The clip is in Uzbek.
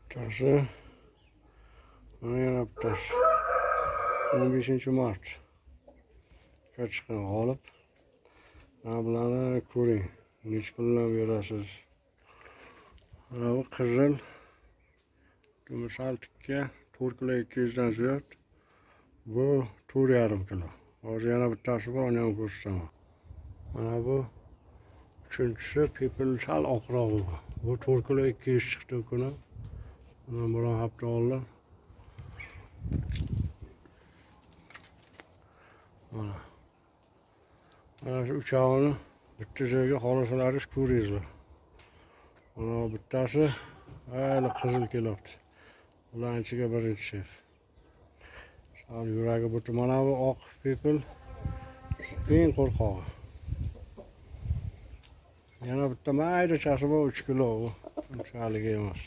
Bittasi, mana yana bittasi. 15 mart chiqqan g'olib. Mana bularni ko'ring. Nechi puldan berasiz? Mana bu qizil. Dumi sal tikka, 4 kilo 200 dan ziyod. Bu 4,5 kilo. Hozir yana bittasi bor, uni ham ko'rsataman. Mana bu uchinchisi, pepel, sal oqrog'i bu. Bu 4 kilo 200 chiqdi u kuni. Bundan bir hafta oldin. Mana. Mana shu uchovini bitta joyga xohlasalaringiz ko'ringizlar. Mana bu bittasi hali qizil kelyapti. Ular ichiga birinchi shef. Sal yuragi butun. Mana bu oq pepel eng qo'rqog'i. Yana bitta maydachasi bor, 3 kilo u. Uncha haligi emas.